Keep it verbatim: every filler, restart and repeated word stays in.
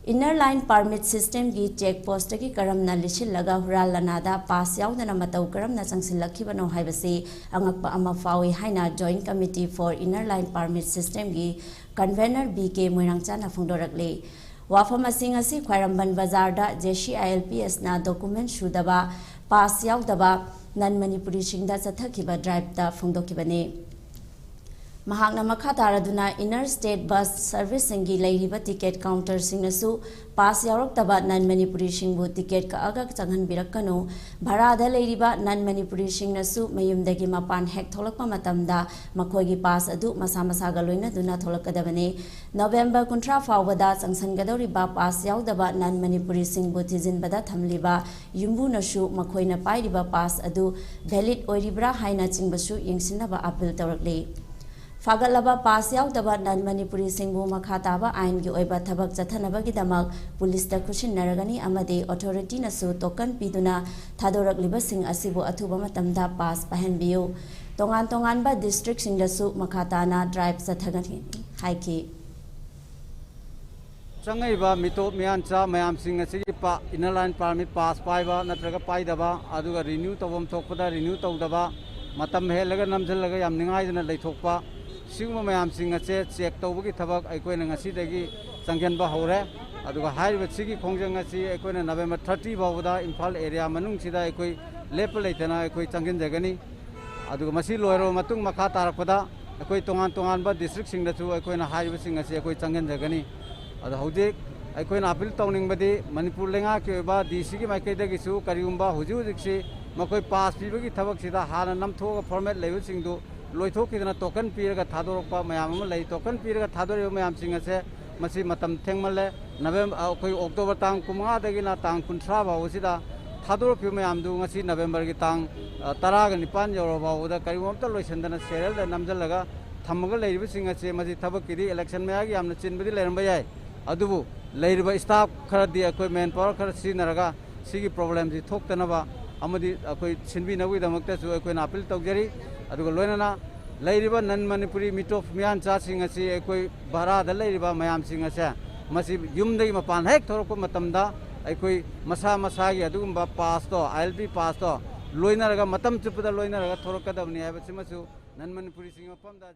Inner Line Permit Systemꯒꯤ check postꯇꯒꯤ ꯀꯔꯝꯅ ꯂꯤꯁꯤꯜꯂꯒ ꯍꯨꯔꯥꯟ ꯂꯅꯥꯗ pass ꯌꯥꯎꯗꯅ ꯃꯇꯧ ꯀꯔꯝꯅ ꯆꯪꯁꯤꯜꯂꯛꯈꯤꯕꯅꯣ ꯍꯥꯏꯕꯁꯤ ꯑꯉꯛꯄ ꯑꯃ ꯐꯥꯎꯏ ꯍꯥꯏꯅ Joint Committee for Inner Line Permit Systemꯒꯤ convener B K ꯃꯣꯏꯔꯥꯡꯆꯥꯅ ꯐꯣꯡꯗꯣꯔꯛꯂꯤ꯫ ꯋꯥꯐꯝ ꯑꯁꯤ ꯉꯁꯤ ꯈ꯭ꯋꯥꯏꯔꯝꯕꯟ ꯕꯖꯥꯔꯗ JCILPSꯅ document ꯁꯨꯗꯕ, pass ꯌꯥꯎꯗꯕ non Manipuriꯁꯤꯡꯗ ꯆꯠꯊꯈꯤꯕ driveꯇ ꯐꯣꯡꯗꯣꯛꯈꯤꯕꯅꯤ꯫ ꯃꯍꯥꯛꯅ ꯃꯈꯥ ꯇꯥꯔꯗꯨꯅ inner state bus serviceꯁꯤꯡꯒꯤ ꯂꯩꯔꯤꯕ ticket counterꯁꯤꯡꯅꯁꯨ pass ꯌꯥꯎꯔꯛꯇꯕ non Manipuriꯁꯤꯡꯕꯨ ticket ꯀꯛꯑꯒ ꯆꯪꯍꯟꯕꯤꯔꯛꯀꯅꯨ, ꯚꯔꯥꯗ ꯂꯩꯔꯤꯕ non Manipuriꯁꯤꯡꯅꯁꯨ ꯃꯌꯨꯝꯗꯒꯤ ꯃꯄꯥꯟ ꯍꯦꯛ ꯊꯣꯛꯂꯛꯄ ꯃꯇꯝꯗ ꯃꯈꯣꯏꯒꯤ pass ꯑꯗꯨ ꯃꯁꯥ ꯃꯁꯥꯒ ꯂꯣꯏꯅꯗꯨꯅ ꯊꯣꯛꯂꯛꯀꯗꯕꯅꯤ꯫ ꯅꯣꯕꯦꯝꯕꯔ ꯀꯨꯟꯊ꯭ꯔꯥ ꯐꯥꯎꯕꯗ ꯆꯪꯁꯤꯟꯒꯗꯧꯔꯤꯕ pass ꯌꯥꯎꯗꯕ non Manipuriꯁꯤꯡꯕꯨ ꯊꯤꯖꯤꯟꯕꯗ ꯊꯝꯂꯤꯕ ꯌꯨꯝꯕꯨꯅꯁꯨ ꯃꯈꯣꯏꯅ ꯄꯥꯏꯔꯤꯕ pass ꯑꯗꯨ valid ꯑꯣꯏꯔꯤꯕ꯭ꯔꯥ ꯍꯥꯏꯅꯆꯤꯡꯕꯁꯨ ꯌꯦꯡꯁꯤꯟꯅꯕ appeal ꯇꯧꯔꯛꯂꯤ꯫ ꯐꯥꯒꯠꯂꯕ pass ꯌꯥꯎꯗꯕ non Manipuriꯁꯤꯡꯕꯨ ꯃꯈꯥ ꯇꯥꯕ ꯑꯥꯏꯟꯒꯤ ꯑꯣꯏꯕ ꯊꯕꯛ ꯆꯠꯊꯅꯕꯒꯤꯗꯃꯛ ꯄꯨꯂꯤꯁꯇ ꯈꯨꯠꯁꯤꯟꯅꯔꯒꯅꯤ ꯑꯃꯗꯤ authorityꯅꯁꯨ token ꯄꯤꯗꯨꯅ ꯊꯥꯗꯣꯔꯛꯂꯤꯕꯁꯤꯡ ꯑꯁꯤꯕꯨ ꯑꯊꯨꯕ ꯃꯇꯝꯗ pass ꯄꯥꯏꯍꯟꯕꯤꯌꯨ꯫ ꯇꯣꯉꯥꯟ ꯇꯣꯉꯥꯟꯕ districtꯁꯤꯡꯗꯁꯨ ꯃꯈꯥ ꯇꯥꯅ drive ꯆꯠꯊꯒꯅꯤ ꯍꯥꯏꯈꯤ꯫ ꯆꯪꯉꯛꯏꯕ ꯃꯤꯇꯣꯞ ꯃꯤꯌꯥꯟꯆꯥ ꯃꯌꯥꯝꯁꯤꯡ ꯑꯁꯤꯒꯤ ꯄꯥ-, inner line permit pass ꯄꯥꯏꯕ ꯅꯠꯇ꯭ꯔꯒ ꯄꯥꯏꯗꯕ, ꯑꯗꯨꯒ renew ꯇꯧꯐꯝ ꯊꯣꯛꯄꯗ renew ꯇꯧꯗꯕ, ꯃꯇꯝ ꯍꯦꯜꯂꯒ ꯅꯝꯁꯤꯜꯂꯒ ꯌꯥꯝ ꯅꯤꯡꯉꯥꯏꯗꯅ ꯂꯩꯊꯣꯛꯄ, ꯁꯤꯒꯨꯝꯕ ꯃꯌꯥꯝꯁꯤꯡ ꯑꯁꯦ check ꯇꯧꯕꯒꯤ ꯊꯕꯛ ꯑꯩꯈꯣꯏꯅ ꯉꯁꯤꯗꯒꯤ ꯆꯪꯁꯤꯟꯕ ꯍꯧꯔꯦ꯫ ꯑꯗꯨꯒ ꯍꯥꯏꯔꯤꯕ ꯁꯤꯒꯤ ꯈꯣꯡꯖꯪ ꯑꯁꯤ ꯑꯩꯈꯣꯏꯅ November thirty ꯐꯥꯎꯕꯗ ꯏꯝꯐꯥꯜ area ꯃꯅꯨꯡꯁꯤꯗ ꯑꯩꯈꯣꯏ ꯂꯦꯞꯄ ꯂꯩꯇꯅ ꯑꯩꯈꯣꯏ ꯆꯪꯁꯤꯟꯖꯒꯅꯤ꯫ ꯑꯗꯨꯒ ꯃꯁꯤ ꯂꯣꯏꯔꯕ ꯃꯇꯨꯡ ꯃꯈꯥ ꯇꯥꯔꯛꯄꯗ ꯑꯩꯈꯣꯏ ꯇꯣꯉꯥꯟ ꯇꯣꯉꯥꯟꯕ districtꯁꯤꯡꯗꯁꯨ ꯑꯩꯈꯣꯏꯅ ꯍꯥꯏꯔꯤꯕꯁꯤꯡ ꯑꯁꯤ ꯑꯩꯈꯣꯏ ꯆꯪꯁꯤꯟꯖꯒꯅꯤ꯫ ꯑꯗꯣ ꯍꯧꯖꯤꯛ ꯑꯩꯈꯣꯏꯅ appeal ꯇꯧꯅꯤꯡꯕꯗꯤ ꯃꯅꯤꯄꯨꯔ ꯂꯩꯉꯥꯛꯀꯤ ꯑꯣꯏꯕ DCꯒꯤ ꯃꯥꯏꯀꯩꯗꯒꯤꯁꯨ ꯀꯔꯤꯒꯨꯝꯕ ꯍꯧꯖꯤꯛ ꯍꯧꯖꯤꯛꯁꯤ ꯃꯈꯣꯏ pass ꯄꯤꯕꯒꯤ ꯊꯕꯛꯁꯤꯗ ꯍꯥꯟꯅ ꯅꯝꯊꯣꯛꯑꯒ format ꯂꯩꯕꯁꯤꯡꯗꯨ ꯂꯣꯏꯊꯣꯛꯈꯤꯗꯅ token ꯄꯤꯔꯒ ꯊꯥꯗꯣꯔꯛꯄ ꯃꯌꯥꯝ ꯑꯃ ꯂꯩ꯫ Token ꯄꯤꯔꯒ ꯊꯥꯗꯣꯔꯛꯏꯕ ꯃꯌꯥꯝꯁꯤꯡ ꯑꯁꯦ ꯃꯁꯤ ꯃꯇꯝ ꯊꯦꯡꯃꯜꯂꯦ꯫ November, ꯑ, ꯑꯩꯈꯣꯏ October ꯇꯥꯡ ꯀꯨꯟꯃꯉꯥꯗꯒꯤꯅ ꯇꯥꯡ ꯀꯨꯟꯊ꯭ꯔꯥ ꯐꯥꯎꯕꯁꯤꯗ ꯊꯥꯗꯣꯔꯛꯈꯤꯕ ꯃꯌꯥꯝꯗꯨ ꯉꯁꯤ Novemberꯒꯤ ꯇꯥꯡ, ꯑ, ꯇꯔꯥꯒ ꯅꯤꯄꯥꯟ ꯌꯧꯔꯕ ꯐꯥꯎꯕꯗ ꯀꯔꯤꯒꯨꯝꯕ ꯑꯝꯇ ꯂꯣꯏꯁꯤꯟꯗꯅ serialꯗ ꯅꯝꯁꯤꯜꯂꯒ ꯊꯝꯃꯒ ꯂꯩꯔꯤꯕꯁꯤꯡ ꯑꯁꯦ ꯃꯁꯤ ꯊꯕꯛꯀꯤꯗꯤ election ꯃꯌꯥꯒꯤ ꯌꯥꯝꯅ ꯆꯤꯟꯕꯗꯤ ꯂꯩꯔꯝꯕ ꯌꯥꯏ, ꯑꯗꯨꯕꯨ ꯂꯩꯔꯤꯕ staff ꯈꯔꯗꯤ ꯑꯩꯈꯣꯏ manpower ꯈꯔ ꯁꯤꯖꯤꯟꯅꯔꯒ ꯁꯤꯒꯤ problemꯁꯤ ꯊꯣꯛꯇꯅꯕ ꯑꯃꯗꯤ ꯑꯩꯈꯣꯏ ꯁꯤꯟꯕꯤꯅꯕꯒꯤꯗꯃꯛꯇꯁꯨ ꯑꯩꯈꯣꯏꯅ appeal ꯇꯧꯖꯔꯤ꯫ ꯑꯗꯨꯒ ꯂꯣꯏꯅꯅ ꯂꯩꯔꯤꯕ non Manipuri ꯃꯤꯇꯣꯞ ꯃꯤꯌꯥꯟꯆꯥꯁꯤꯡ ꯑꯁꯤ ꯑꯩꯈꯣꯏ ꯚꯔꯥꯗ ꯂꯩꯔꯤꯕ ꯃꯌꯥꯝꯁꯤꯡ ꯑꯁꯦ ꯃꯁꯤ ꯌꯨꯝꯗꯒꯤ ꯃꯄꯥꯟ ꯍꯦꯛ ꯊꯣꯛꯂꯛꯄ ꯃꯇꯝꯗ ꯑꯩꯈꯣꯏ ꯃꯁꯥ ꯃꯁꯥꯒꯤ ꯑꯗꯨꯒꯨꯝꯕ ꯄꯥꯁꯇꯣ, ꯑꯥꯏ ꯑꯦꯜ ꯄꯤ ꯄꯥꯁꯇꯣ ꯂꯣꯏꯅꯔꯒ, ꯃꯇꯝ ꯆꯨꯞꯄꯗ ꯂꯣꯏꯅꯔꯒ ꯊꯣꯛꯂꯛꯀꯗꯕꯅꯤ ꯍꯥꯏꯕꯁꯤꯃꯁꯨ ꯅꯟ ꯃꯅꯤꯄꯨꯔꯤꯁꯤꯡꯒꯤ ꯃꯐꯝꯗ